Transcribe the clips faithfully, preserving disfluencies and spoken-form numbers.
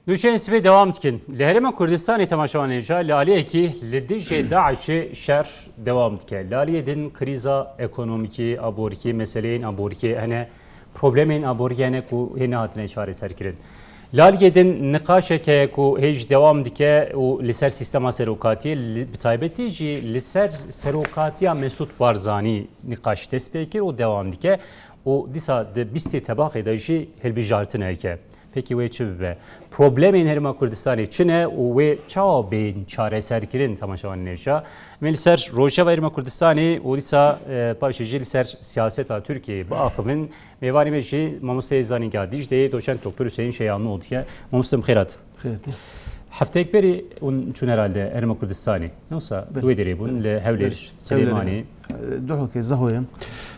Nûçeyên sibê dewam dikin. Li Herêma Kurdistanê temaşevanên hêja li aliyekî li dijî DAIŞê şer dewam dike. Li aliyê din krîza ekonomîkî, aborîkî, meseleyên aborîkê hene, problemên aborîkê hene ku hê nehatine çareserkirin. Li aliyê din niqaşek heye ku hêj dewam dike û li ser sîstema serokatiyê, li, bi taybetî jî li ser serokatiya Mesûd Barzanî niqaş dest pê kir û dewam dike û dîsa di bîstê tebaxê de jî hilbijartineke. Pekî wê çi bibe? Problemên Herêma Kurdistanê çi ne û wê çawa bên çareserkirin? Temaşevanên hêja, em ê li ser rojeva Herêma Kurdistanê û dîsa, e, paşê jî li ser siyaseta Tirkiyeyê biaxivin. Mêvanê me jî mamosteyê zanîngeha Dîcleyê, doçent Doktor Hüseyin Şeyhanlıoğlu ye. Mamoste, bi xêr hat. Xêr. Hefteyek berî hûn çûn herhalde Herêma Kurdistanê. Ne wisa Belê. Wê derê bûn li Hewlêr, Belê. Silêmanê. Hewlêrê. E, Duhokê, Zahoyê.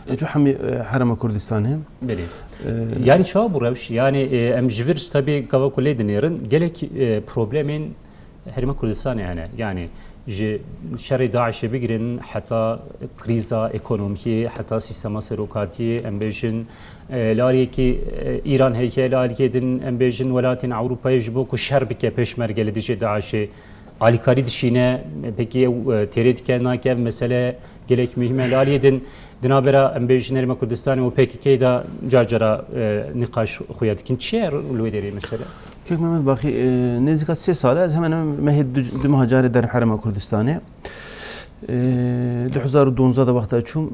E, tu hemî, e, Herêma Kurdistanê. Belê. E, Yani çawa bû rewş? Yani, e, em ji vir tabii gava ku lê dinêrin, gelek, e, problemên Herêma Kurdistanê hene. Yani ji şerê DAIŞê bigirin, heta krîza ekonomîkê, heta sîstema serokatiyê, em bêjin, e, li aliyekî, e, Îran heye, li aliyekê din, em bêjin, welatên Ewropayê ji bo ku şer bike pêşmerge li dijî DAIŞê, alîkarî dişîne, pekî ew, e, têrê dike, nake, ev mesele gelek muhîm e. Li aliyê din, di navbera, em bêjin, Herêma Kurdistanê û PKK'ê de car cara, e, nîqaş xuya dikin. Çi ye li wê derê mesele? Kek Mehmet Baxî, e, nêzîka sê sal e, ez hemen hemen mehê du, du meha carê derim Herêma Kurdistanê. E, du hezar û duwazdeh de wexta çûm,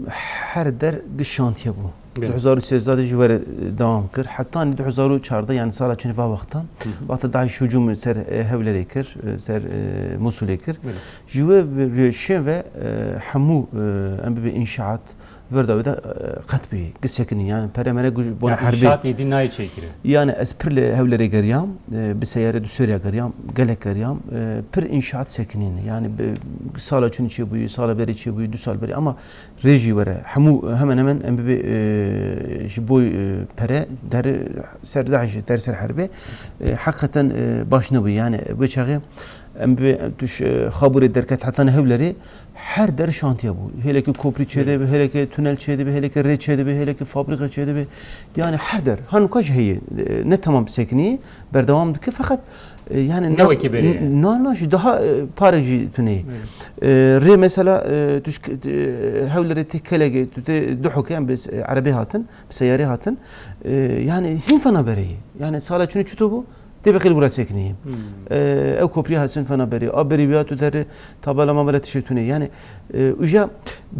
her der giş şantiye bû. Belê. Du hezar û sêzdeh de jî were, e, dewam kir. Hetanî du hezar û çardeh, yani sala çûnê va wextan, Hı hı. wexta DAIŞ hücûm ser, e, Hewlerê kir, e, ser, e, Musulê kir. Belê. Ji we rêşên ve, e, hemû, e, em bibê înşaat, vir da wê de, e, qet bûyî, gi sekinî, yani pere mere guj-, bona Ya herbê. înşaat êdî nayê çêkirin. Yani ez pir li Hewlerê geriyam, e, bi seyarê du seriya geriyam, gelek geriyam, e, pir înşaat sekinîn. Yani bi, sala çûnî çêbûyî, sala berê çêbûyî, du sal berê, ama rê jî were. Hemû, hemen hemen em bibê, e, ji bo, e, pere der ser DAIŞê, der ser herbê, e, heqîqeten, e, baş nebûyî. Yani wê çaxê em bibê, em tuş, e, Xabûrê derket heta ne Hewlerê, her der şantiye bû. Hêlekî koprî çêdibe, hêlekî tunel çêdibe, hêlekî rê çêdibe, hêlekî fabrîka çêdibe. Yani her der. Hanuka jî heye. E, ne temam sekinî, berdewam dike. Feqet, e, yani Ne naf-, wekî berê ye. n-, na, na, jî daha, e, parek jî tune ye. Evet. E, rê mesela, e, tu ji k-, e, Hewlerê tê Kelekê, tu tê Duhokê, em bi, e, erebê hatin, bi seyarê hatin. E, yani hîn fena berê ye. Yani sala çûnê çito bû, tê bi qîl wira sekinî ye. Hmm. E, ew kopriya hatin fena berê. A berî wiya tu derê tabela mabela tişek tune ye. Yani, e, uja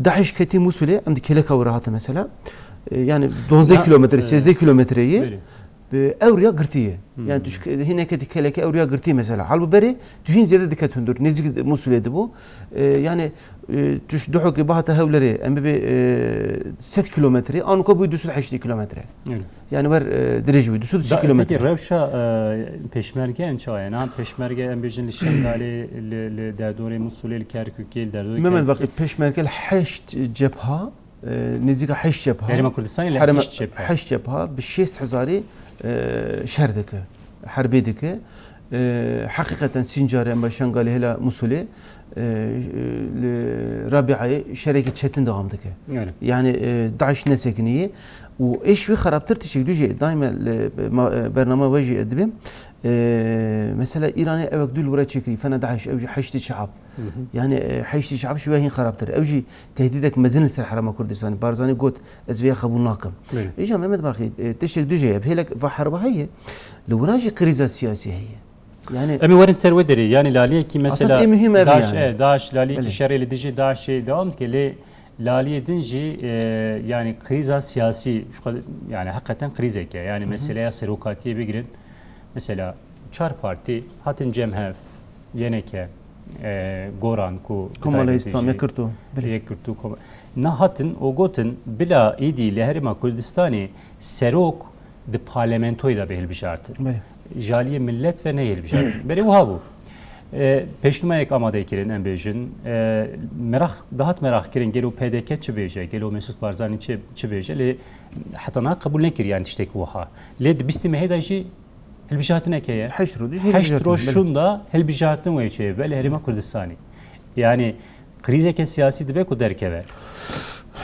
DAIŞ ketî Musulê, em di Keleka wira hatin mesela. E, yani duwazdeh Ya, kilometre, e, sêzdeh kilometre ye. Belê. Bi ewriya girtî ye. Hmm. Yani tu ji ke-, hîneke di Kelekê ewriya girtî mesela. Halbû berê tu hîn zêde diket hundir. Nêzîk Musulê dibû. E, yani, e, tu ji Duhokê bihata Hewlerê, em bibê, e, sed kilometre, anuka bûyî du sed heştê kilometre. Öyle. Yani wer, e, dirêj bûyî, du sed Da-, kilometre. Peki rewşa, e, pêşmergeyan çawa ye? Na pêşmerge em bêjin li Şengalê, li, li derdorê Musulê, li Kerkûkê, li derdorê Mehmet Kerkûkê. Bak, pêşmerge li heşt cepha, e, nêzîka heşt cepha. Herêma Kurdistanê li Herêma-, heşt cepha. Heşt cepha bi şêst hezarî, e, şer dike, herbê dike. E, heqîqeten Sincarê em Şengalê hêla Musulê, e, li Rabiayê şerekî çetin dewam dike. Öyle. Yani, e, DAIŞ nesekinî ye. Û êş wî xerabtir tiştek dû jî daîme li ma-, e, bernama we jî dibêm. E, mesela Îranê ewek dû li wira çêkirî, fena DAIŞ, ew jî Heşdî Şeab. Hı hı. Yani, e, Heşdî Şeab ji we hîn xerabtir. Ew jî tehdîdek mezin li ser Herêma Kurdistanê. Barzanî got, ez vêya qebûl nakim. Belê. Îja Mehmet Baxî, e, tiştek dû jî heye. Hêlek va herba heye, li wira jî krîza siyasî heye. Yani Em ê werin ser wê derê. Yani li aliyekî Esas mesela ê muhîm ev e DAIŞ, yani. e, DAIŞ, li aliyekî Belê. şerê li dijî DAIŞê dewam dike. Lê li aliyê din jî, e, yani krîza siyasî, şu kadar, yani heqîqeten krîzek e. Yani Hı hı. meseleya serokatiyê bigirin. Mesela çar partî hatin cem hev, Y N K, e, Goran ku Komala Îslam, Yekirto. Belê. Yekirto, Kom-, na hatin û gotin bila êdî li Herêma Kurdistanê serok di parlamentoyê de bê hilbijartin. Belê. Ji aliyê millet ve neyê hilbijartin. Berê wiha bû. E, pêşnûmeyek amade kirin, em bêjin. E, meraq, dihat meraq kirin, gelo P D K çi bêje, gelo Mesûd Barzanî çi, çi bêje, lê heta niha qebûl nekir, yani tiştek wiha. Lê di bîstê mehê de jî hilbijartinek heye. Heşt roj, Heşt hilbijartin, roj belê. şûnda hilbijartin wê çêbe li Herêma Kurdistanê. Yani krîzeke siyasî dibe ku derkeve.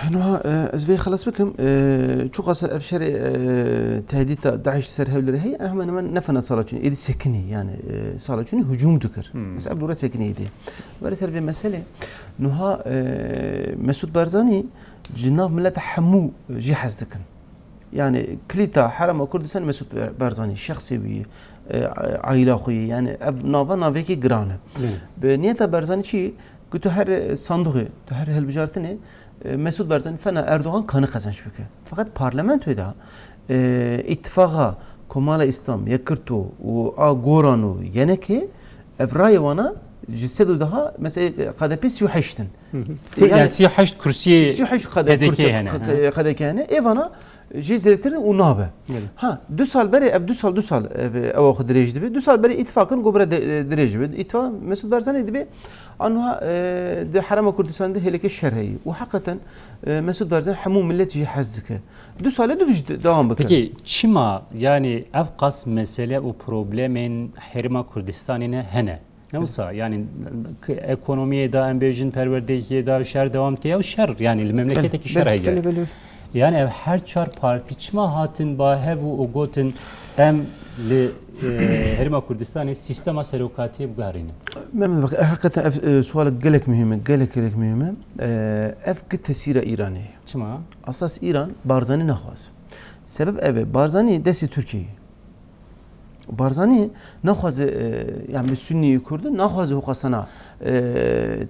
Niha, e, ez vê xelas bikim, e, çiqas ev şerê, e, tehdîta DAIŞ ser Hewlêrê heye, hemen hemen ne fena sala çûnê, êdî sekinî, yani, e, sala çûnê hücûm dikir. Hmm. Mesela ev dûre sekinî êdî. Were ser vê meselê, niha, e, Mesûd Barzanî ji nav millet hemû jî hez dikin. Yani kilîta Herêma Kurdistan Mesûd Ber-, Barzanî, şexsê wî, e, aîla xwe yê, yani ev nava navekî giran e. Belê. Bi niyeta Barzanî çi? Ku tu her sanduxê, tu her hilbijartinê, e, Mesûd Barzanî fena Erdogan kane qezenç bike. Feqet parlamentoyê de, e, îtifaqa Komala Îslam, Yekirto û a Goran û Y N K, ev rayê wana ji sed û deha, mesela, K D P sî û heşt in. Hı hı. E, yani, yani sî û heşt kursiyê sî û heşt K D P K D K kursiyê hene, K-, ha. K D K hene. Ê vana jê zêdetir û nabe. Belê. Ha, du sal berê, ev du sal, du sal, ev, ewa xwe dirêj dibe. Du sal berê îtifaq kirin, ku bira de-, dirêj dibe. Îtifaq Mesûd Barzanî dibe, anha, e, di Herêma Kurdistanê de hêleke şer heye. Û heqeten, e, Mesûd Barzanî hemû millet jî hez dike. Du salê du jî de-, dewam bike. Peki çima, yani ev qas mesele û problemên Herêma Kurdistanê ne hene? Ne wisa, yani, k-, ekonomiyê de, em bêjin, perwerdeyê de şer dewam dike, ya şer, yani, li memleketekî şer heye. Belê, belê, belê. Yani, ev her çar partî çima hatin ba hev û, û gotin, em li, e, Herêma Kurdistanê sîstema serokatiyê bigarînin? Mehmet, bak, e, heqeten ev, e, sualek gelek muhîm e, gelek, gelek muhîm e. E, ev ki tesîra Îranê. Çima? Asas Îran Barzanî naxwaz. Sebeb ev e, Barzanî destê Tirkiyeyê. Barzanî naxwaze, e, yani bi Sunnî Kurd naxwaze hoqasana, e,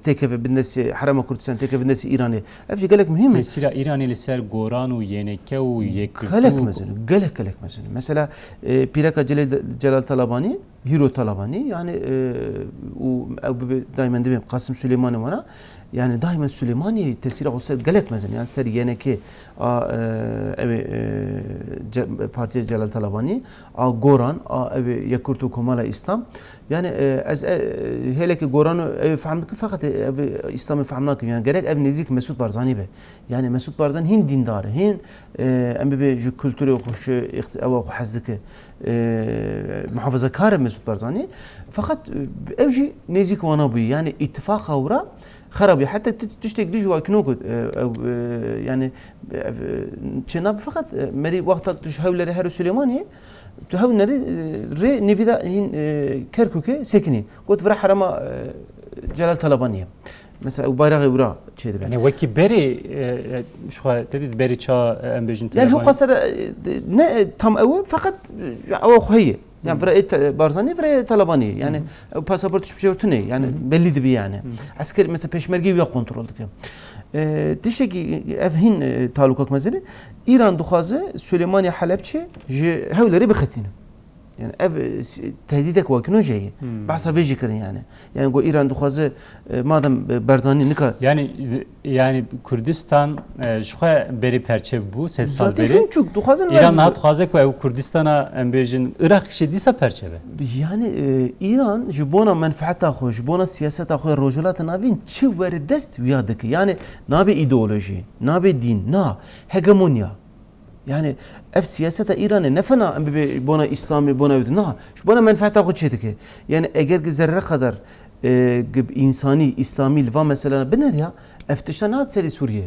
têkeve bin destê Herêma Kurdistan, têkeve bin destê Îranê. Ev jî gelek muhîm e. Tesîra Îranê li ser Goran û Y N K û Yekîtî gelek û mezin, gelek, gelek mezin. Mesela, e, pîreka Celal, Celal Talabanî, Hîro Talabanî, yani, e, û ew bibe daymen dibe Qasim Suleymanî wana, yani daymen Suleymanî tesîra xwe ser gelek mezin, yani ser Y N K a, e, ew ê, e, Ce-, Partiya Celal Talabanî, a Goran, a ev ê Yekurt û Komala Îslam. Yani, e, ez, e, hêlekê Goran û ew ê fehm dikim, feqet ev ê Îslamê fehm nakim. Yani gerek ev nêzîk Mesûd Barzanî be. Yani Mesûd Barzanî hîn dîndar e, hîn, e, em bibê ji kulturê xwe, ji îxt-, ewa xwe hez dike. E, muhafazakar e Mesûd Barzanî. Feqet, e, ew jî nêzîk wana bûye. Yani îtifaqa wira xera bûye. Heta ti-, tiştek dî ji wa kino got, e, ew, e, yani, ev, e, çênabe, feqet, e, merî wexta tu ji Hewlêrê here Silêmaniyê, tu Hewlêrê, e, rê nêvîda hîn, e, Kerkûkê sekinî. Got, vira herêma, e, Celal Talabanî ye. Mesela, ew bayraxê wira çêdibe. Yani wekî berê, e, e, ji xwe te dît berê ça, e, em bêjin Yani Talabanî. Hewqasa de, e, de, ne, e, tam ew e, feqet, e, ewa xwe heye. Yani vira ê te-, Barzanî, vira ê Talabanî. Yani, hı hı, ew pasaport tişt tune, yani, hı hı, belli dibi yani. Hı hı. Esker, mesela, pêşmergê ya kontrol dike. E, tiştekî ev hîn, e, talûkak mezin e. Îran dixwaze Silêmanî Helebçe ji Hewlêrê bixetîne. Yani ev, e, s-, tehdîdek wakino jê ye. Hmm. Behsa vê jî kirin yani. Yani got Îran dixwaze, e, madem, e, Barzanî nika Yani, yani Kurdistan, e, ji xwe berê perçe bû, sed sal Zaten berê. Hîn çûk, dixwazin Îran werin. Niha dixwaze ku ew Kurdistana, em bêjin, Iraq jî dîsa perçe be. Yani, e, Îran ji bona menfeeta xwe, ji bona siyaseta xwe Rojhilata Navîn çi were dest wiya dike. Yani nabe îdeolojî, nabe dîn, na, hegemonya. Yani ev siyaseta Îranê ne fena em bibe bona Îslamê, bona wî, na, ji bona menfeeta xwe çêdike. Yani eger ki zerre qedar, e, ki bi însanî, Îslamî li van meselana bineriya, ev tişta nehat serê Sûriyê.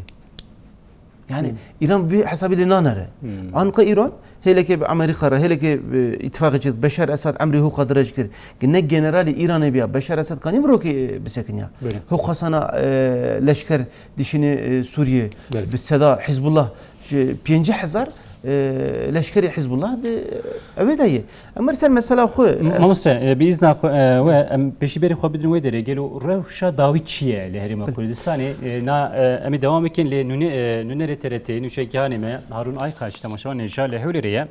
Yani Hmm. Îran bi hesabî lê nanere. Hmm. Anka Îran hêleke bi Amerîka re, hêleke bi îtifaqê çêdik, Beşar Esad emrê hûqa dirêj kir. Ki ne generalê Îranê biya, Beşar Esad kanî mirokê, e, bisekiniya. Belê. Hûqasana, e, leşker dişînê, e, Sûriyê, Belê. Bi seda Hizbullah ji pêncî hezar, e, leşkerê Hizbullah di, e, ewê de ye. Em ser mesela xwe, M-, ez mamoste, e, bi îzna xwe, e, we, em pêşî berê xwe bidin wê derê. Gelo rewşa dawî çi ye li Herêma Belê. Kurdistanê? E, na, e, em ê dewam bikin lê nûne, e, nûnerê T R T, nûçegihanê me, Harûn Aykaç, temaşevanê ji Hewlêrê ye.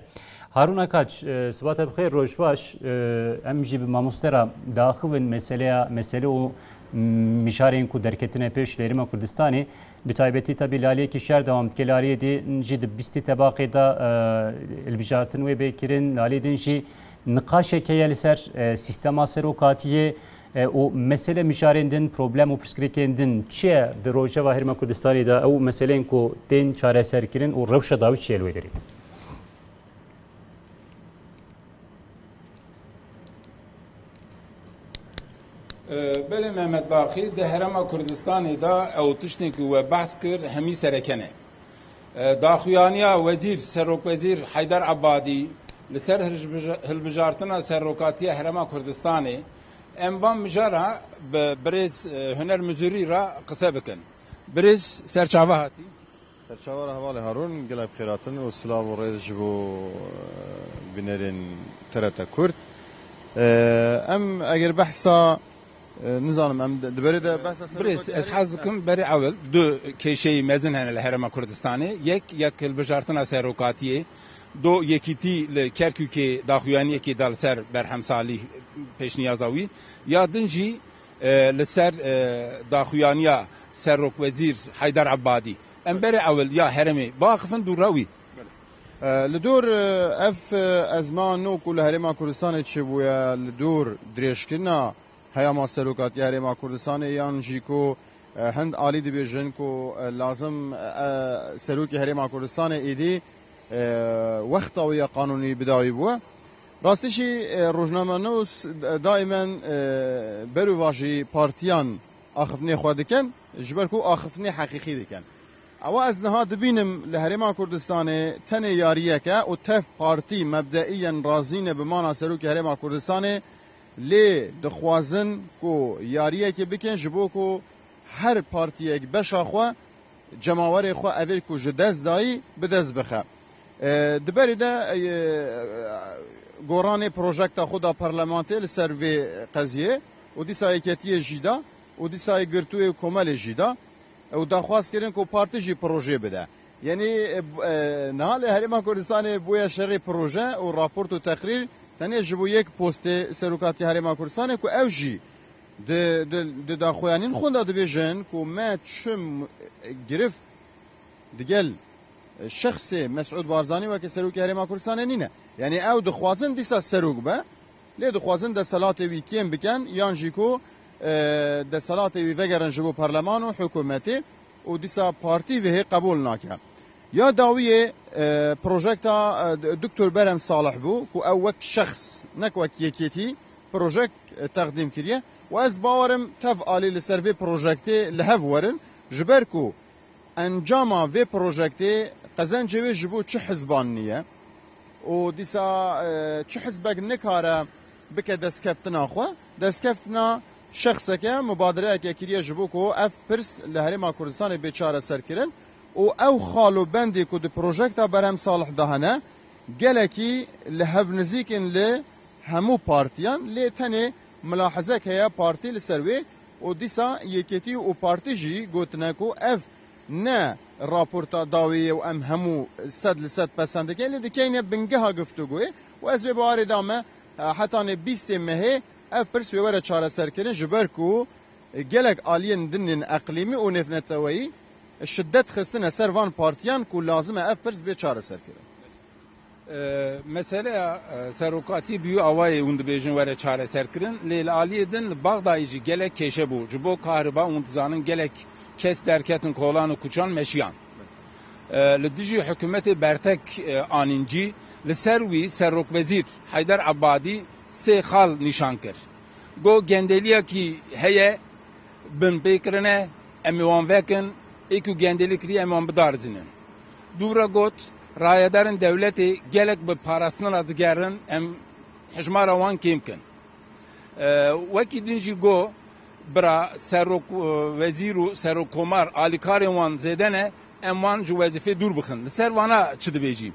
Harûn Aykaç, e, siba te bi xêr, roj baş. E, em jî bi mamoste re diaxivin meseleya, mesele û, m, mijarên ku derketine pêş li Herêma Kurdistanê. Bi taybetî tevî li aliyekî şer dewam dike, li aliyê din jî di bîstê tebaxê de, e, hilbijartin wê bê kirin, li aliyê din jî niqaşek heye li ser, e, sîstema serokatiyê, e, û mesele mijarên din, problem û pirsgirêkên din çi ye di rojeva Herêma Kurdistanê de, ew meseleyên ku tên çareserkirin û rewşa dawî çi ye li wê derê? Ee, Belê Mehmet Baqî, di Herêma Kurdistanê de ew tiştên ku we behs kir, hemî sereke ne. E, daxuyaniya Wezîr, Serokwezîr Heyder Ebadî li ser hilbija-, hilbijartina serokatiya Herêma Kurdistanê, em van mijara bi birêz, e, Huner Mizûrî re qise bikin. Birêz, ser çava hatî. Serçava re hevalê Harûn, gelek xêratin û silav û rêz ji bo, e, bînerên T R T Kurd. E, em eger behsa, e, nizanim, em di, di berê de behsa Birêz, ez serokatiyê hez dikim berê ewil du kêşeyî mezin hene li Herêma Kurdistanê. Yek, yek hilbijartina serokatiyê, do yekîtî li Kerkûkê daxuyaniyekê da li ser Berhem Salîh pêşniyaza wî. Ya din jî, e, li ser, e, daxuyaniya Serokwezîr Heyder Ebadî. Em berê ewil ya herêmê biaxifin dûra wî. E, li dor, e, ev, e, ezma nû ku li Herêma Kurdistanê çêbûye, li dor dirêjkirina heyama serokatiya Herêma Kurdistanê, yan jî ku, e, hind alî dibêjin ku, e, lazim, e, serokê Herêma Kurdistanê êdî, e, wexta wê ya qanûnî bi dawî bûye. Rastî jî, e, rojnamenûs, e, daîmen, e, berûvajî partiyan axiftinê xwe dikin, ji ber ku axiftinê heqîqî dikin. Ewa ez niha dibînim li Herêma Kurdistanê tenê yariyek e û tev partî mebdeiyen razî ne bi mana serokê Herêma Kurdistanê, lê dixwazin ku yariyekê bikin ji bo ku her partiyek beşa xwe, cemawerê xwe evê ku ji dest dayî bi dest bixe. E, di berî de, e, goranê projekta xwe da parlamentê li ser vê qeziyê û dîsa yeketiyê jî da û dîsa yê girtûyê û komelê jî da û daxwaz kirin ku partî jî projê bide. Yanî, e, b-, e, niha li Herêma Kurdistanê bûye şerê proje û raport û teqrîr tenê ji bo yek postê serokatiya Herêma Kurdistanê ku ew jî di, di, di daxuyanîn xwe de dibêjin ku me çi m-, girift digel, e, şexsê Mesûd Barzanî weke serokê Herêma Kurdistanê nîne. Yanî ew dixwazin dîsa serok be, lê dixwazin deselatê wî kêm bikin, yan jî ku, e, deselatê wî vegerin ji bo parleman û hikûmetê û dîsa partî vê hê qebûl nake. Ya dawiyê, e, projekta, e, Doktor Berhem Salih bû ku ew wek şexs, nek wek yekêtî, projek, e, teqdîm kiriye û ez bawerim tev alî li ser vê projektê li hev werin, ji ber ku encama vê projektê qezencê wê ji bo çi hizban niye û dîsa, e, çi hizbek nikare bike destkeftina xwe. Destkeftina şexseke, mubadereyeke kiriye ji bo ku ev pirs li Herêma Kurdistanê bê çareserkirin û ew xal û bendê ku di projekta Berhem Salih de hene, gelekî li hev nizîk in li hemû partiyan, lê tenê milahezek heye partî li ser wê û dîsa yekêtî û partî jî gotine ku ev ne raporta dawî ye û em hemû sed li sed pesend dikin, lê dikeyne bingeha guftûgoyê û ez wê bawerê dame, e, hetanê bîstê mehê ev pirs wê were çareserkirin, ji ber ku, e, gelek aliyên din ên eqlîmî û nêvneteweyî şidet xistine ser van partiyan ku lazim e ev pirs bê çareserkirin. E, meseleya, e, serokatî bi wî awayê hûn dibêjin were çareserkirin, lê li aliyê din li Baxdayê jî gelek kêşe bû. Ji bo kahriba hûn dizanin gelek kes derketin kolan û kuçan meşiyan. E, li dijî hikûmetê bertek, e, anîn cî, li ser wî Serokwezîr Heyder Ebadî sê xal nîşan kir. Got, gendeliyekî heye, bin pê kirine, em ê wan vekin, ê ku gendelî kiriye em ê wan bidarizînin. Dû re got, rayedarên dewletê gelek bi parastina digerin, em hejmara wan kêm kin. E, wekî din jî got, bira serok, e, wezîr û serokkomar alîkarên wan zêde ne, em wan ji wezîfê dûr bixin. Li ser vana çi dibêjî?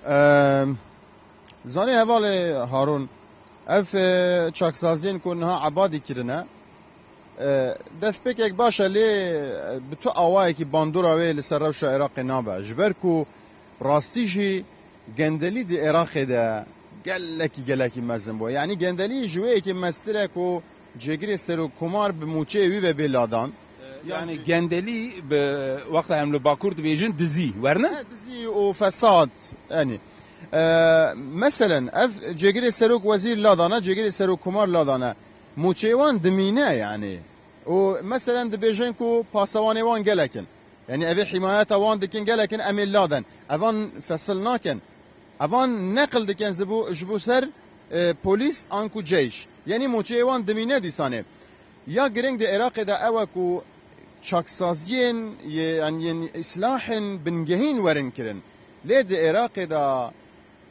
Em, Zanî hevalê Harûn, ev, e, çaksaziyên ku niha Ebadî kirine, e, destpêkek baş e, lê, e, bi tu awayekî bandora wê li ser rewşa Iraqê nabe. Ji ber ku rastî jî gendelî di Iraqê de gelekî, gelekî mezin bû. Yanî gendelî ji wê yekê mestir e ku cêgirê serokkomar bi mûçeyê wî ve bê ladan. Yanî gendelî bi wexta em li Bakur dibêjin dizî, werne? He, dizî û fesad, yanî. E, meselen, ev cêgirê serok wezîr ladane, cêgirê serokkomar ladane. Mûçeyê wan dimîne, yanî. Û meselen dibêjin ku pasewanê wan gelek in. Yanî evê himayeta wan dikin gelek in, em ê laden. Evan fesil nakin. Evan neqil dikin ji bo, ji bo ser, e, polîs anku ceyş. Yanî mûçeyê wan dimîne dîsanê. Ya girîng di Iraqê de ew e ku çaksaziyên yê, yan yên îslahên bingehîn werin kirin. Lê di Iraqê de,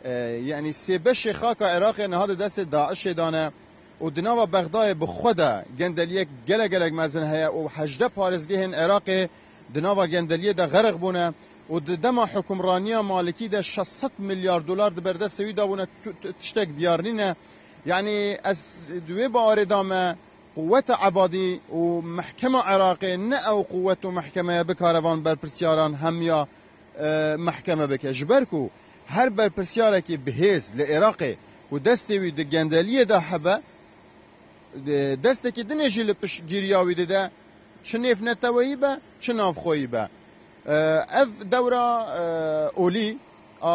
e, yanî sê beşê xaka Iraqê niha di destê DAIŞê de ne û di nava Bexdayê bi xwe de gendeliyek gelek gelek mezin heye û hejdeh parêzgehên Iraqê di nava gendeliyê de xerq bûne û di dema hukimraniya Malikî de şeş sed milyar dolar di berdestê wî de bûne, tu-, tu-, tiştek diyar nîne. Yanî ez di wê bawerê de me, quweta ebadî û mehkema Iraqê ne ew quwet û mehkemeye bikare van berpirsiyaran hemiya, e, mehkeme bike. Ji ber ku her berpirsiyareke bi hêz li Iraqê ku destê wî di gendeliyê de hebe, de-, destekî dinê jî li piştgiriya wî dide, çi nêvneteweyî be, çi navxweyî be. E, ev dewra, e, olî a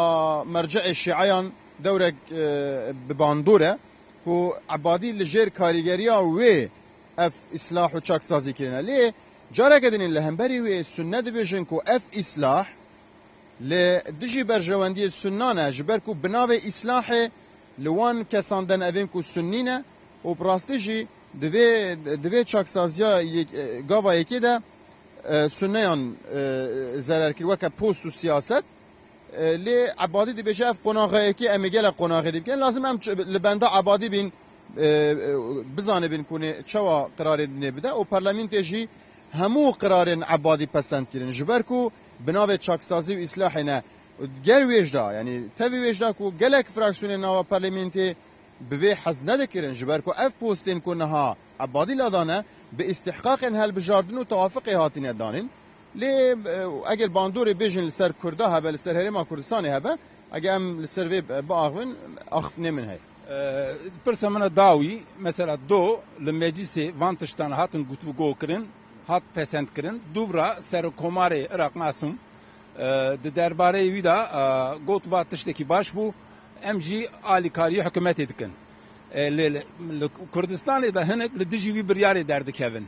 merceê şîeyan dewrek, e, bi bandor e ku Ebadî li jêr karîgeriya wê ev îslah û çaksazî kirine. Lê careke din li hemberî wê Sunne dibêjin ku ev îslah li dijî berjewendiyê Sunnan e, ji ber ku bi navê îslahê li wan kesan de ne, evên ku Sunnî ne û bi rastî jî di vê, di vê çaksaziya yek-, gava yekê de, e, Sunneyan, e, zerer kir weke post û siyaset. E, lê Ebadî dibêje, ev qonaxa yekê, em ê gelek qonaxê dî bikin. Lazim em ç-, li benda Ebadî bîn, e, e, bizanibin ku nê çawa qirarê dinê bide û parlamentê jî hemû qirarên Ebadî pesend kirin. Ji ber ku bi navê çaksazî û îslahê ne. Ger wê jî da, yanî tevî wê jî da ku gelek fraksiyonên nava parlamentê bi vê hez nedikirin, ji ber ku ev postên ku niha Ebadî la dane, bi îstihqaqên hilbijardin û tewafiqê hatine danîn. Lê, e, eger bandorê bêjin li ser Kurda hebe, li ser Herêma Kurdistanê hebe, eger em li ser vê biaxivin, axiftinê min heye. E, pirsa min e dawî, mesela do li meclîsê van tiştan hatin guftûgo kirin, hat pesend kirin, dûvra Serokkomarê Iraq Masûm, e, di derbareyê wî de, e, got, va tiştekî baş bû, em jî alîkariyê hikûmetê dikin. E, li, li, li Kurdistanê de hinek li dijî wî biryarê derdikevin.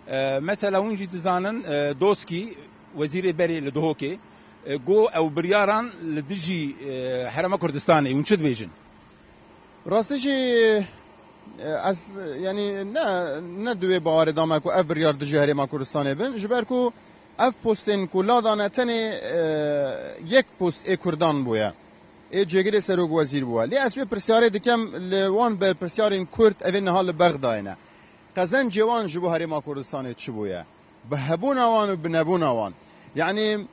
E, mesela hûn jî dizanin, e, Doskî, wezîrê berê li Duhokê, e, got ew biryaran li dijî, e, Herêma Kurdistanê, hûn çi dibêjin? Rastî jî, e, ez, yanî ne, ne di wê bawerê de me ku ev biryar dijî Herêma Kurdistanê bin, ji ber ku ev postên ku la dane tenê, e, yek post ê Kurdan bûye. Ê cêgirê serok wezîr bûye. Lê ez wê pirsyarê dikem li wan berpirsyarên Kurd evê niha li Bexdayê ne. Qezencê wan ji bo Herêma Kurdistanê çi bûye? Bi hebûna wan û bi nebûna wan. Yanî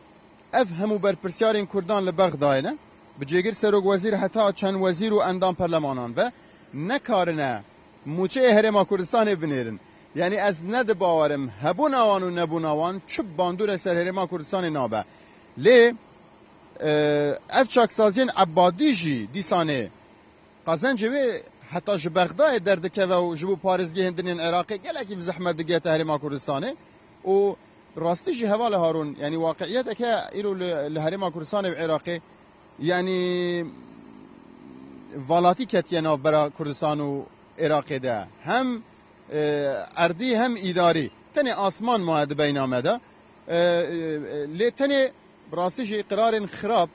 ev hemû berpirsyarên Kurdan li Bexdayê ne. Bi cêgir serok wezîr heta çend wezîr û endam perlemanan ve nekarine mûçeyê Herêma Kurdistanê binêrin. Yanî ez ne dibawerim hebûna wan û nebûna wan çi bandorek ser Herêma Kurdistanê nabe. Lê, e, ev çaksaziyên Ebadî jî dîsanê qezencê wê heta ji Bexdayê derdikeve û ji bo parêzgehên din yên Iraqê gelekî bi zehmet digihete Herêma Kurdistanê û rastî jî hevalê Harûn, yanî waqiiyetek e îro li, li Herêma Kurdistanê û Iraqê, yanî valatî ketiye navbera Kurdistan û Iraqê de. Hem, e, erdî hem îdarî. Tenê asman maye di beyna me de. E, e, lê tenê bi rastî jî qirarên xirab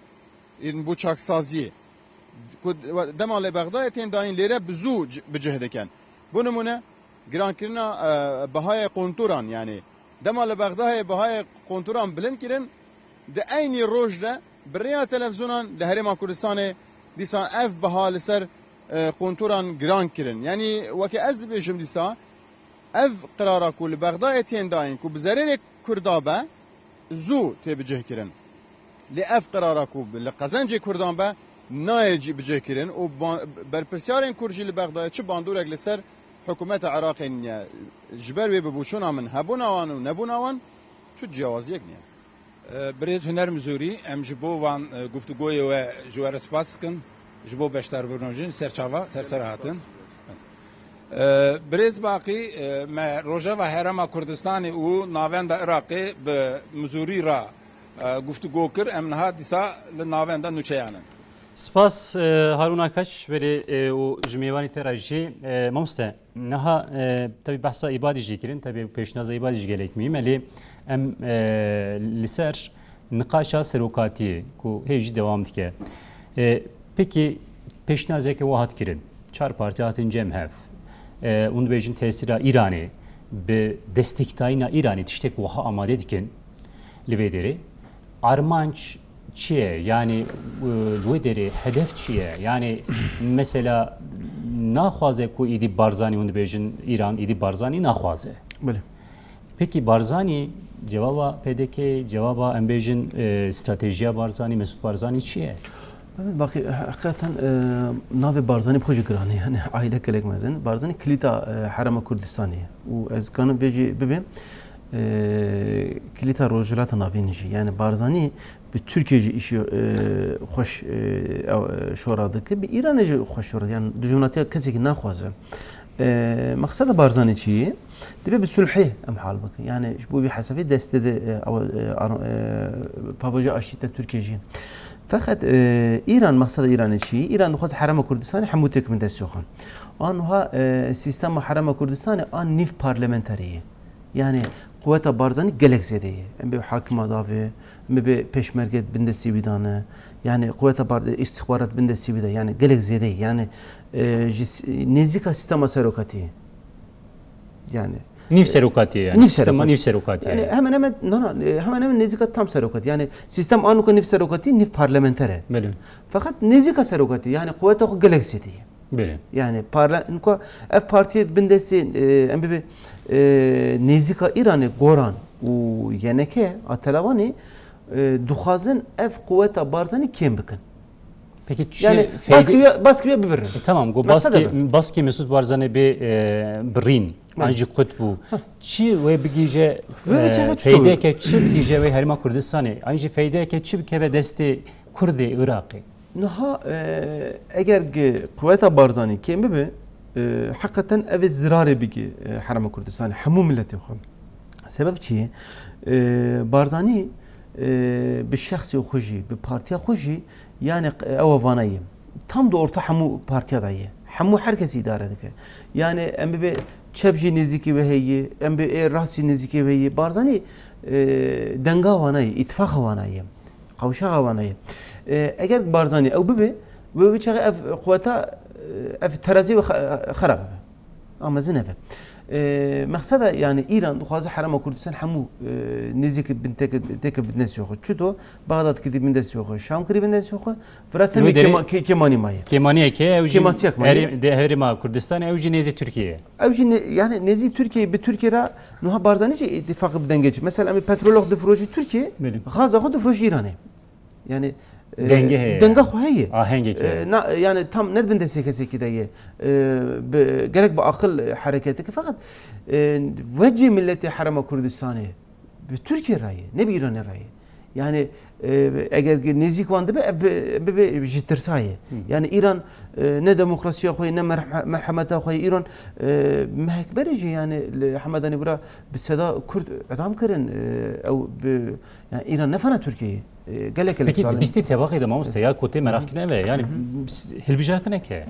yên bo çaksaziyê ku dema li Bexdayê tên dayîn lêre bi zû c-, bi cih dikin. Bo nimûne, girankirina, e, bihayê qontoran, yanî dema li Bexdayê bihayê qontoran bilind kirin, di eynî roj de bi rêya televizyonan li Herêma Kurdistanê dîsan ev biha li ser, e, qontoran giran kirin. Yanî weke ez dibêjim dîsa, ev qirara ku li Bexdayê tên dayîn ku bi zererê Kurda be, zû tê bicihkirin. Lê ev qirara ku bi, li qezencê Kurdan be, nayê cî bicihkirin û ba-, berpirsyarên Kurd jî li Bexdayê çi bandorek li ser hikûmeta Iraqê niye. Ji ber wê bi boçûna min hebûna wan û nebûna wan tu ciyawaziyek niye. Birêz Huner Mizûrî, em ji bo van, e, guftûgoyê we ji we re spas dikin, ji bo beşdarbûna jin, ser çava, ser ser hatin. E, Birêz Baqî, e, me Rojeva Herêma Kurdistanê û Navenda Iraqê bi Mizûrî re, e, guftûgo kir, em niha dîsa li navenda nûçeyan in. Spas, e, Harûn Akaç, belê, e, û ji mêvanî te re jî, e, mamoste. Niha, e, tevî behsa Îbadî jî kirin, tevî pêşnaza Îbadî jî gelek muhîm e, lê em, e, li ser niqaşa serokatiyê ku hê jî dewam dike. E, pekî pêşnazeke we hat kirin. Çar partî hatin cem hev. E, hûn dibêjin tesîra Îranê. Bi destektayîna Îranê tiştek wiha amade dikin li vê derê. Armanc çi ye? Yanî, e, li wê derê hedef çi ye? Yanî, mesela, naxwaze ku êdî Barzanî, hûn dibêjin Îran êdî Barzanî naxwaze. Belê. Pekî Barzanî cewaba P D K, cewaba em bêjin, e, stratejiya Barzanî, Mesûd Barzanî çi ye? Mehmet Baqî, heqîqeten, e, navê Barzanî bi xwe jî giran e. Yani aîle gelek mezin. Barzanî kilîta, e, Herêma Kurdistanê ye. Û ez kanim vê jî bibêm, e, kilîta Rojhilata Navîn jî. Yani Barzanî bi Tirkiye jî îşî, e, xweş, e, ew, e, şora dike, bi Îranê jî xweş şora, yani dijminatiya kesekî naxwaze. E, mexseda Barzanî çi ye? Dibe bi sulhê em hal bikin. Yani ji bo vî hesabê destê de, e, ew, e, ar-, e, pavaja aştî te Tirkiye jî. Feqet, e, Îran, mexseda Îranê çi ye? Îran dixwaze Herêma Kurdistanê hemû têk bin destê xwe. An wiha, e, sîstema Herêma Kurdistanê an nîv parlamenterê ye. Yani quweta Barzanî gelek zêde ye. Em bê hakima davê, em bê pêşmerge bin destê wî dane. Yani quweta bar-, îstixbarat bin destê wî de. Yani gelek zêde ye. Yani, e, ji s-, nêzîka sîstema serokatî ye. Yani, Nîv e, serokatî ye yani. Nîv Sîstema serokatî. Nîv serokatî Yani ye. hemen hemen, no, no, e, hemen hemen nêzîka tam serokatî. Yani sîstem anuka nîv serokatî, nîv parlamenter e. Belê. Feqet nêzîka serokatî, yani quweta xwe gelek zêde ye. Belê. Yani parla-, nuka ev partiyê bin destê, e, em bibê, e, nêzîka Îranê, Goran û Y N K a Telawanê, e, dixwazin ev quweta Barzanî kêm bikin. Peki çi Yani feyde- baskı ya, baskı ya bibirin. E, tamam, go Mesela baskê, de. baskê Mesûd Barzanî bê, e, birîn, Belê. an jî qut bû. Çi wê bigîje, Wê e, biçe çi feydeke çi bigîje wê Herêma Kurdistanê? An jî feydeke çi bikeve destê Kurdê Iraqê? Niha, e, eger gi-, quweta Barzanî kêm bibe, e, heqeten ev ê zirarê bigî, e, Herêma Kurdistanê, hemû miletê xwe. Sebeb çi ye? E, Barzanî, e, bi şexsê xwe jî, bi partiya xwe jî, yani, e, ew vana ye. Tam di orta hemû partiya de ye. Hemû her kesî îdare dike. Yani, em bibê çep jî nêzîkî wê heye, em bê ê rast jî nêzîkî wê heye. Barzanî, e, denga wana ye, îtifaqa wana ye. Qawşaxa wana ye. E, eger Barzanî ew bibe, wê wî çaxê ev quweta, e, ev terazî wê xe-, xera bibe. A mezin ev e. E, mexseda, yani, Îran dixwaze Herêma Kurdistan hemû, e, nêzîk bin têk-, têke bin destê xwe. Çuto Baxdad kirî bin destê xwe, Şam kirî bin destê xwe. Vira tenê Wê derê kêma-, kê-, kêmanî maye. Kêmaniyeke ew jî Kêmasiyek maye. herê-, de herêma Kurdistanê, ew jî nêzî Tirkiye ye. Ew jî ne-, yani nêzî Tirkiye, bi Tirkiye re niha Barzanî jî îtîfaqî bi dengê çi. Mesela em ê petrolê xwe difroşî Tirkiye, Belê. gaza xwe difroşî Îranê. Yani, e, Denge heye denga yani. xwe heye. Ahengek E, heye. na, yani tam ne bin destê kesekî de ye. E, bi, gerek bi aqil, e, hereket dike. Fakat, e, wecê milletê Herêma Kurdistanê bi Tirkiye re ye, ne bi Îranê re ye. Yani, e, eger ki nêzîk wan dibe, ev bi, bi, bi ji tirsa ye. Hı. Yani Îran, e, ne demokrasiya xwe ye, ne merh-, merhemeta xwe ye. Îran, e, mehek berê jî yani li Hemedanê bira bi seda Kurd idam kirin, e, ew bi, yani Îran ne fena Tirkiye ye. E, gelek, gelek Peki, zalim. Bîstê tebaxê de mamoste ya kotê merak kirin ev e. Yani, Hı hı. s-, hilbijartinek heye.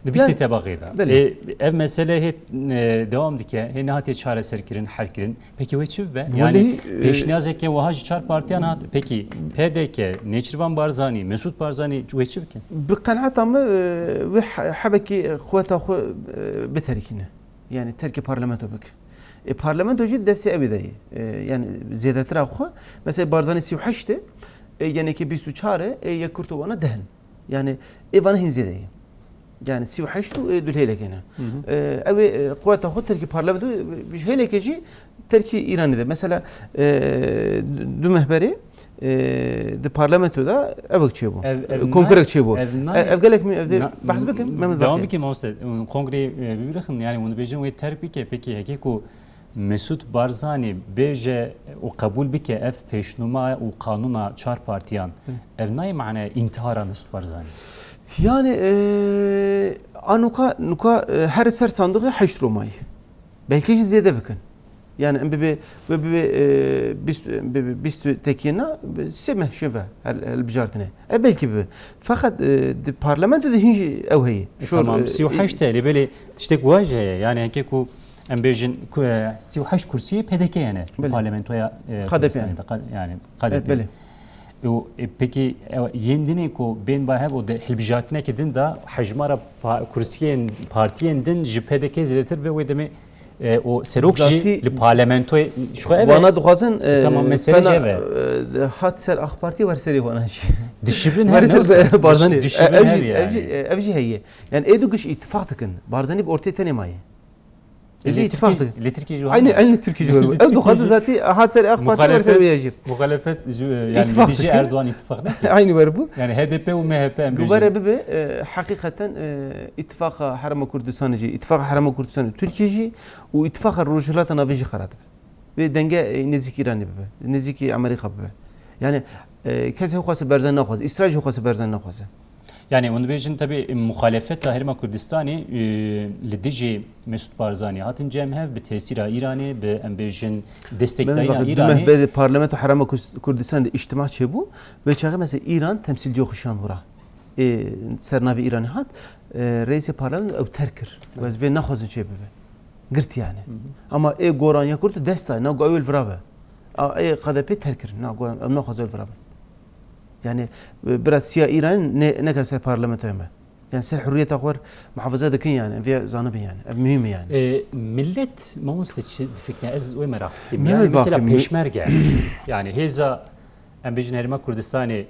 Di bîstê Yani, tebaxê de. belê. E, ev mesele hê, e, devam dike, hê nehatiye çareserkirin, helkirin. Peki wê çi bibe? Welî, Yani, e, pêşniyazeke wiha ji çar partiyan hat. Peki, P D K, Nêçirvan Barzanî, Mesûd Barzanî wê çi bikin? Bi qenaeta me, e, wê he-, hebekî quweta xwe, e, biterikîne. Yani terkê parlamento bike. E, parlamento jî destê ew ê de ye. E, yani zêdetira xwe. Mesela Barzanî sî û heşt e, e, Y N K bîst û çar e, e, Yekkurto wana deh in. Yani ê vana hîn zêde ye. Yani sî û heşt û, e, du lêlekê ne. Hı hı. E, ew ê, e, quweta xwe terkî parlamento, e, hêlekê jî terkî Îranê de. Mesela, e, du meh berê, e, di parlamento de evek çêbû. Ev, ev Kongrek nayê, çêbû. ev E, nayê. ev gelek mi-, ev dê Na-, behs bikin, Mehmet devam Bakir. bike mamoste. Kongreyê, e, bibirixin, yani hûn dibêjin wê terk bike. Peki heke ku Mesûd Barzanî bêje û qebûl bike ev pêşnûma û qanûna çar partiyan, Hı. ev nayê manaya întihara Mesûd Barzanî? Yani, e, a nuka, nuka, e, her ser sanduqê heşt Romayî. Belkî jî zêde bikin. Yani em bibe, we bibe, e, bîst, bibe bîst û tekiyê na, sê meh şeve hel-, hilbijartinê. E, belkî bibe. Feqet, e, di parlamento de hîn jî ew heye. E, Şor, tamam, e, sî û heşt e, lê belê tiştek wiha jî heye. Yani heke ku em bêjin ku, e, sî û heşt kursiyê P D K ye ne, Belê. parlamentoya, e, K D P Kurdistanê yani. de, K-, yani K D P. E, belê. Û, e, pekî, e, yên dinê ku bên ba hev û de hilbijartineke din de hejmara pa-, kursiyên partiyên din ji P D K zêdetir be, wê demê E, û serok jî Zatî li parlamentoyê, ji xwe ev e. Wana dixwazin, e, Tamam, mesele fena, jî ev e. e, hat ser AK Partî, wer serê wana jî. Dişibin Wer hev ser ne wisa? Barzanî. Diş-, dişibin E, ev hev jî, ev yani. jî, e, ev jî heye. Yani ê du giş îtifaq dikin. Barzanî bi ortê tenê maye. Ê Li du îtifaq Tirkî-, dikin. li Tirkî jî Aynı, wana. aynı Tirkî jî wer bû. Li Ev Tirkî dixwaze jî zatî hat ser AK Partî, wer ser Muhalefet, wê jî. muhalefet jî, e, yani Îtifaq li dijî dikin. Erdoğan îtifaq neke. Aynı wer bû. Yani H D P û M H P em Gubare bêjin. bibe, e, heqîqeten, e, îtifaqa Herêma Kurdistanê jî, îtifaqa Herêma Kurdistanê Tirkiye jî û îtifaqa Rojhilata Navîn jî xera dibe. Vê denge, e, nêzîkî Îranê bibe, nêzîkî Amerîka bibe. Yani, e, kes hewxwase Barzanî naxwaze, Îsraîl jî hewxwase Barzanî naxwaze. Yani, hûn dibêjin, tabii, muxalefeta Herêma Kurdistanê, e, li dijî Mesûd Barzanî hatin cem hev, bi tesîra Îranê, bi, em bêjin, Mehmet destekdayîna Bakir, du Îranê. meh berê Parlamento Herêma Kus-, Kurdistanê de îctima çêbû, vê çaxê mesela Îran temsîlciya xwe şand wira. Ê, ser navê Îranê hat, e, reîsê parlamento ew terk kir. Got, ez vê naxwazim çê bibe. Girt yani. Hı hı. Ama ê goraniya Kurd dest da, na got ew ê li vira be. A, ê K D P terk kir, na got em naxwazin ew li vira be. Yani, e, bira siya Îranê ne-, neke ser parlamentoya me. Yani ser hurriyeta xwe muhafaza dikin yani, vê zanibin yani. Ev muhîm e yani. E, millet, mamoste, çi difikne? Ez wê meraq dikim. Mehmet Yani mesela Bakir, mi- pêşmerge. Yani hêza, em bêjin Herêma Kurdistanê,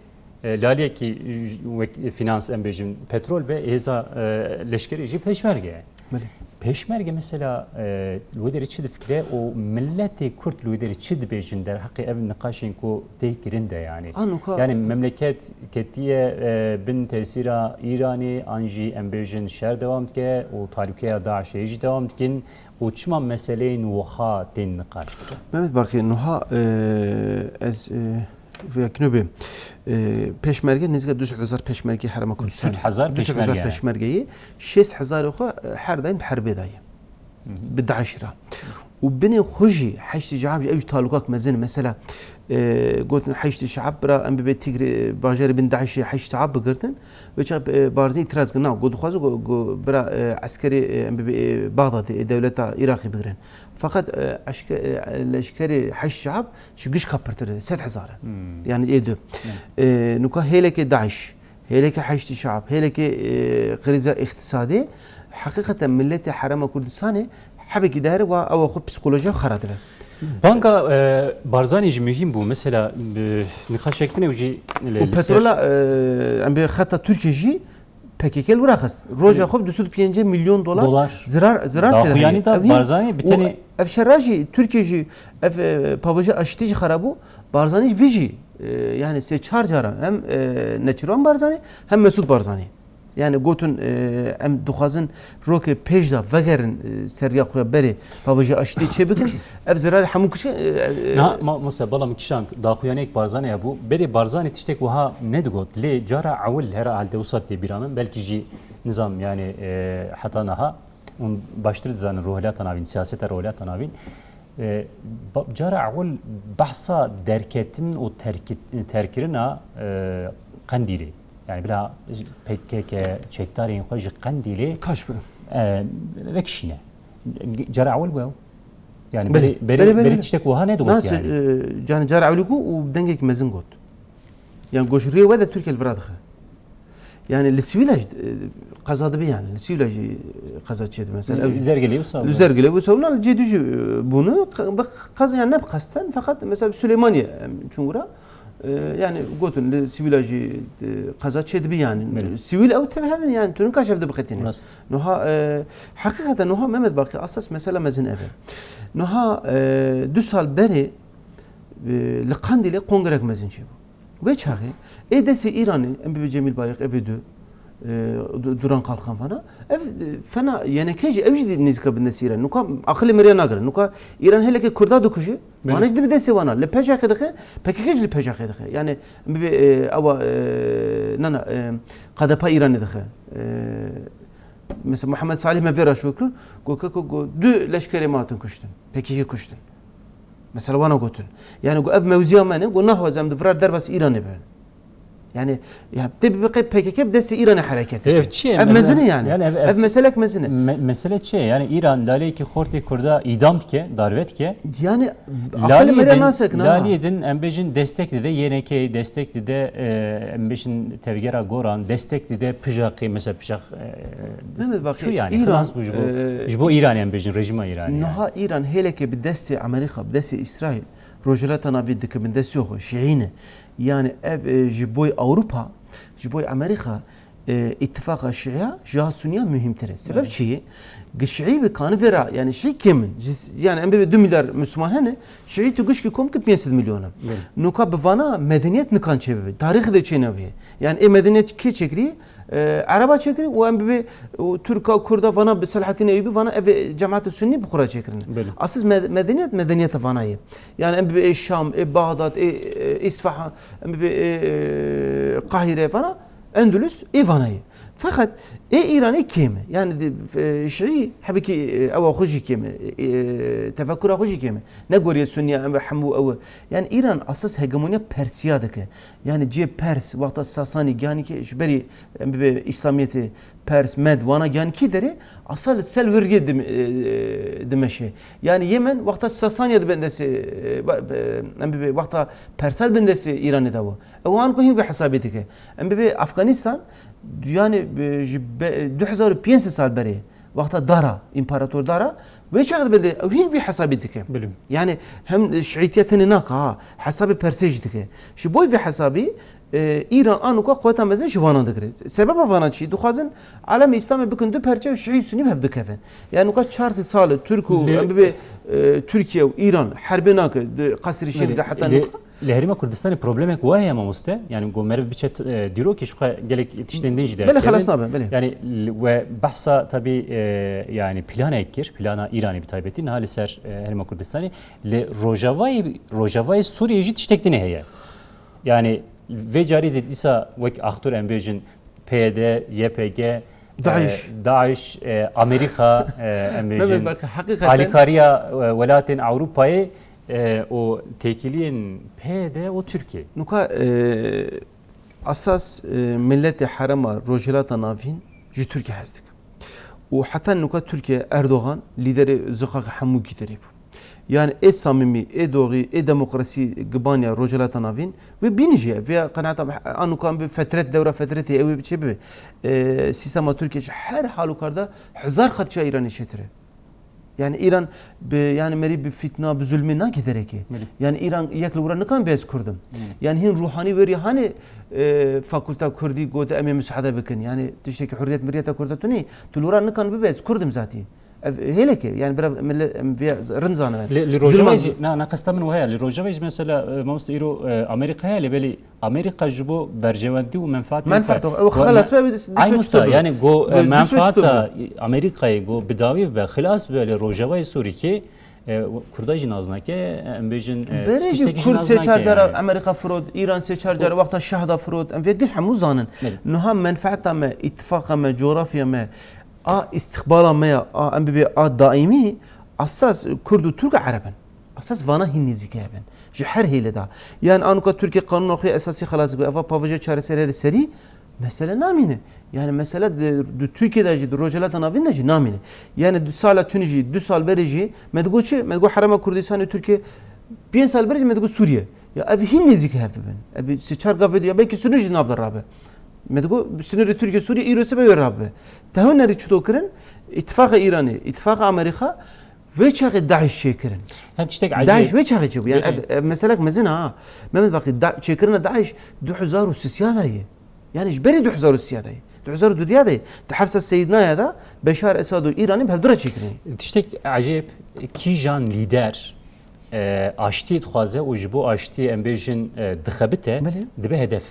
e, laliyekî wek finans, em bêjin petrol be, hêza, e, leşkerî jî pêşmerge. Belê. Pêşmerge mesela, e, li wê derê çi difikire û miletê Kurd li wê derê çi dibêjin derheqê ev niqaşên ku tê kirin de yani? Anuka Yani memleket ketiye, e, bin tesîra Îranê an jî em bêjin şer dewam dike û talûkeya DAIŞ'ê jî dewam dikin û çima meseleyên wiha tên niqaş kirin? Mehmet Bakir, nuha, e, ez, e, vêya kino bê, e, pêşmerge nêzîka du sed hezar pêşmergê Herêma Kurdistan. Du sed hezar pêşmerge. Du sed hezar pêşmergeyê, şêst hezar xwe, e, her daim di herbê de ye. Hı hı. Bi DAIŞ re. Û binê xwe jî Heşdî Şeab jî ew jî talûkak mezin. Mesela, e, gotin Heşdî Şeab bira em bibe Tîgrê, bajarê bin DAIŞ'ê Heşdî Şeab bigirtin. Wê çax, e, Barzanî îtiraz kir. Na, got dixwaze, got, got bira, e, eskerê, e, em bibe, e, Baxdadê, e, dewleta Iraqê bigirin. Feqet, e, eşke-, e, leşkerê Heşdî Şeab ji gişka pirtir e, sed hezar e. Hmm. Yani ê du. Evet. E, nuka hêleke DAIŞ, hêleke Heşdî Şeab, hêleke, e, krîza îqtisadê, heqîqeten miletê Herêma Kurdistanê hebekî dihêre wa ew xwe psîkolojiya xera dibe. Banga, e, Barzanî jî muhîm bû. Mesela, bi niqaşek din ew jî li, Û li ser petrola, e, em bê xeta Tirkiye jî P K K li wira xist. Roja Hı. xwe bi du sed û pêncî milyon dolar Dolar. zirar, zirar tê de Daxuyanî heye. da Ev hîn Barzanî bi û tenê ev şera jî Tirkiye jî ev, e, pavaja aştî jî xera bû. Barzanî vî jî, e, yani sê çar cara hem, e, Neçîrvan Barzanî hem Mesûd Barzanî. Yani gotin, e, em dixwazin rokê pêş de vegerin, e, seriya xwe berê pavaja aştî çê bikin. Ev zirarê hemû kişi, e, e, Na, ma-, mesela bala min kişand, daxuyaniyek Barzanî hebû. Berê Barzanî tiştek wiha nedigot. Lê cara ewil herhalde wisa tê bîra min. Belkî jî nizam yani, e, heta niha hûn baştir dizanin Rojhilata Navîn, siyaseta Rojhilata Navîn. E, ba-, cara ewil behsa derketin û terkit-, terkirina, e, Qendîlê. Yani bila P K K çekdarên xwe ji Qendîlê, Kaş bira. e, vekişîne. Cara ewil bû ew. Yani Belê, berê, berê, belê, belê, berê belê. tiştek wiha nedigot Nas, yani. e, yani cara ewilî ku û dengek mezin got. Yani goş rê we de Tirkiye li vira dixe. Yani li Sivîla jî, e, qeza dibe yani. Li Sivîla jî, e, qeza çêdibe. Mesela ew jî Zergilê wisa li bû. Zergilê wisa wina li cê du jî, e, bûne. Qe-, bi qeza yani ne bi qesten, feqet mesela bi Süleymaniye, em, çûn wira. E, yani gotin li Sivîla jî, e, qeza çêdibe yani. Belê. Sivîl ew tev hevin yani. Tu nika şev de biqetîne. Rast. Nuha, e, heqîqeten nuha Mehmet Bakî asas mesela mezin ev e. Nuha, e, du sal berê, e, li Qandîlê kongrek mezin çêbû. Wê çaxê, ê destê Îranê, em bibe Cemîl Bayik, ev ê du, e, Du-, Duran Kalkan vana, ev, e, fena, yeneke jî, ev jî nêzîka bi destê Îran. Nuka aqilê meriya nagire. Nuka Îran hêleke Kurda dikuje, Belê. vana jî dibe destê wana. Li P Ş Q dixe, P K K jî li P Ş Q dixe. Yani, em bibe, e, ewa, e, nana, e, K D P Îranê dixe. E, mesela Muhammed Salih me vê re şo kir, got, got, got, got, du leşkerê me hatin kuştin. P K K kuştin. Mesela wana gotin. Yani got, ev mewziya me ne, got, naxwaze em di virar derbas Îranê bibin. Yani, ya, tê bibe qey P K K bi destê Îranê hereket dike. Ev çi ye? Ev Me-, mezin e yani. Yani ev, ev Ev çi? meselek mezin e. Me-, mesele çi ye? Yani Îran laleyekî xortê Kurda îdam dike, darve dike. Yani, aqilê Laliyê me re din, nasekine ha. laliyê din, em bêjin destek dide Y N K, destek dide, e, em bêjin Tevgera Goran, destek dide Pijaqê, mesela Pijaq, e, Mehmet Bakî, çu yani, Îran, xilas bû ji bo, e, ji bo Îranê em bêjin, rejîma Îranê yani. Niha Îran hêleke bi destê Amerîka, bi destê Îsraîl, Rojhilata Navîn dike bin destê xwe, Şîî ne. Yani ev, e, ji boy Ewropa, ji boy Amerîka, e, îtifaqa Şîiya ji ya Sunniya muhîmtir e. Sebeb Evet. çi ye? Gi Şîî bi kanî vera, yani Şîî kêm in. Ji s-, yani em bibê du milyar Müslüman hene, Şîî tu gişkî kom ki pênc sed milyon in. Evet. Nuka bi vana medeniyet nikan çêbibe. Tarîxê de çênebûye. Yani ê medeniyet kê çêkirî? E, Ereba çêkirî û em bibê û Tirka, Kurda vana bi Selahaddin Eyyubi vana ev cemaetê Sunnî bi xwe re çêkirine. Belê. Asas me-, medeniyet, medeniyeta vana ye. Yani em bibê ê Şam, ê Bağdat, ê, ê Îsfahan, em bibê ê, ê Qahîre vana, Endulus ê vana ye. Feqet ê Îranê kêm e. Yani di, e, Şîî hebekî, e, ewa xwe jî kêm e, e, tefekura xwe jî kêm e. Ne goriyê Sunniya em hemû ew e. Yani Îran asas hegemonya Persiya dike. Yani cihê Pers, wexta Sasanî gihanî ki ji berî, em bibê Îslamiyetê Pers, Med, wana gihanî kî derê, asal sel wir riyê dim-, e, dimeşe. Yani Yemen wexta Sasaniya di bin destê, e, ba-, e, em bibê wexta Persa di bin destê Îranê de bû. Ew an ku hîn vê hesabê dike. Em bibê Afganistan, yani, e, ji be-, du hezar û pênc sed sal berê, wexta Dara, împarator Dara, wê çax dibê de, ew hîn vî hesabî dike. Bilî. Yani hem şiîtiye tenê naka, ha, hesabê Persê jî dike. Ji bo vî hesabî, e, Îran anuka quweta mezin ji vana digire. Sebeba vana çi? Dixwazin alemê Îslamê bikin du perçe û şiî û sunî bi hev dikevin. Yani nuka çar sed sal e Tirk û Lê em bibê, e, Tirkiye û Îran herbê nake, di qesrî şîr Belê. de heta Lê nuka. Li Herêma Kurdistanê problemek wa heye mamoste? Yani ku meriv biçe t-, e, dîrokê ji xwe gelek tiştên din jî Belê, derkevin. xelas nabe, belê. Yani l-, we behsa tabî, e, yani planek kir, plana Îranê bi taybetî, niha li ser, e, Herêma Kurdistanê, li Rojavayê, Rojavayê Sûriyê jî tiştek din heye. Yani vê carî zî dîsa wek axtur em bêjin P Y D, Y P G, DAIŞ. e, DAIŞ, e, Amerîka, e, em Mehmet bêjin bak, hakikaten alîkariya, e, welatên Ewropayê, e, û têkiliyên P Y D û Tirkiye. Nuka, e, esas, e, milletê herema Rojhilata Navîn ji Tirkiye hez dike. Û heta nuka Tirkiye Erdogan lîderê ziqaqê hemû gîderê bû. Yani ê samîmî, ê doxî, ê demokrasî gibaniya Rojhilata Navîn wê bînijî ye. Vêya qenaeta me, anukan bi fetret, dewra fetretê ew ê biçe bibe. E, sîstema Tirkiye ji her halûkarda hezar qat çiya Îranê çêtir e. Yani Îran bi, yani merî bi fitna, bi zulmê nake derekê. Belê. Yani Îran yek li wira nikan bê ez Kurd im. Belê. Yani hîn Ruhanî wê rî hanê, e, fakulta Kurdî got em ê musahede bikin. Yani tiştekî hurriyet miriyeta Kurda tu neyê. Tu li wira nikan bibe ez Kurd im zatî. Ev hêlek e. Yani bira millet em vê rind zanibin. Li, li Rojavayê jî, na, na qesta min wiha ye. Li Rojavayê jî mesela, e, mamoste îro, e, Amerîka heye, lê belê Amerîka ji bo berjewendî û menfaatê Menfaat xwe. o. Ew Wa xelas me- be, bi- bi- Ay bi- Musa, bi- yani go, e, bi- bi- menfaata Amerîkayê go bi dawî bibe, xilas bibe li Rojavayê Sûrîkê, e, Kurda jî naz nake, em bêjin, e, Berê jî tiştekî jî Kurd naz sê çar nake cara yani. Amerîka firot, Îran sê çar cara wexta Şah da firot. Em vê gil hemû zanin. Belê. Niha menfaata me, îtifaqa me, coğrafya me, a îstixbala me ya, a em bibê a daîmî, esas Kurd û Tirk û Ereb in. Esas vana hîn nêzîkî hebin. Ji her hêlê de. Yani anuka Tirkiye qanûna xwe esasî xelas bike. Eva pavêja çareserê li serî mesele namîne. Yani mesele di, di Tirkiye de jî, di Rojhilata Navîn de jî namîne. Yani du sala çûnî jî, du sal berê jî, me digot çi? Me digot Herêma Kurdistanê û Tirkiye, pênc sal berê jî me digot Sûriye. Ya ev hîn nêzîkî hev dibin. Ev sê çar gavê diya, belkî sînorê jî nav de rabe. Me digot sînorê Tirkiye Sûriye îro sibe wê rabe. Te hûn nerî çito kirin? Îtifaqa Îranê, îtifaqa Amerîka, Vê çaxê DAIŞ çêkirin. He, tiştek DAIŞ ecêb. Vê çaxê çêbû. Yani Belê. ev, ev meselek mezin a, ha. Mehmet Bakî, da, çêkirina DAIŞ du hezar û sisiya de ye. Yani ji berî du hezar û sisiya de ye. Du hezar û dudiya de ye. Di hefsa Seyîdnaya de Beşar Esad û Îranê bi hevdû re çêkirin. Tiştek ecêb, kîjan lîder, e, aştiyê dixwaze û ji bo aştiyê em bêjin, e, dixebite, Belê. dibe hedef.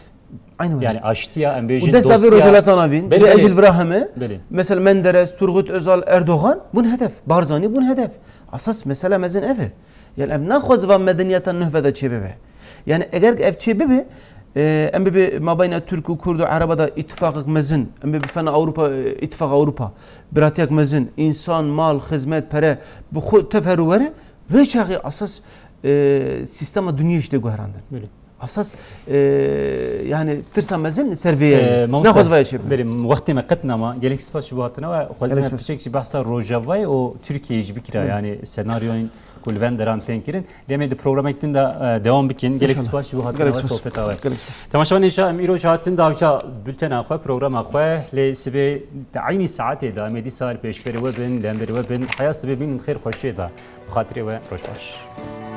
Aynı were. Yani aştiya, em bêjin Û desta vê dostiya. Rojhilata Navîn, Belê, belê. ecil vira heme. Belê. Mesela Menderes, Turgut Özal, Erdogan bûn hedef. Barzanî bûn hedef. Asas mesele mezin ev e. Yani em naxwaze va medeniyeta nuh ve de çê bibe. Yani eger ev çê bibe, e, em bibe mabeyna Türk û Kurd û Ereba de îtifaqek mezin, em bibe fena Ewropa, e, îtifaqa Ewropa, biratiyek mezin, însan, mal, xizmet, pere, bi xwe tev her û were, vê çaxê asas, e, sîstema dinyê jî tê guherandin. Belê. Esas, e, yani tirsa mezin ser vê ye. Ee, mamosta, Naxwaz vaya çê bibe. Belê, wextê me qet nema. Gelek spas ji bo hatina we. Xwezî Gelek me spas. Piçek jî behsa Rojavayê û Tirkiyeyê jî bikira. Belê. Yani senaryoyên ku li venderan tên kirin. Lê em ê di programek din de, e, dewam bikin. Gelek İnşallah. Spas ji bo hatina Gelek we, spas. Sohbeta we. Gelek spas. Temaşevanên şa, em îro jî hatin dawiça bültena xwe, programa xwe. Lê sibê di eynî saetê de em ê dîsa li pêşberê we bin, li hemberê we bin. Heya sibê bimînin xêr xweşiyê de. Bi xatirê we, roj baş.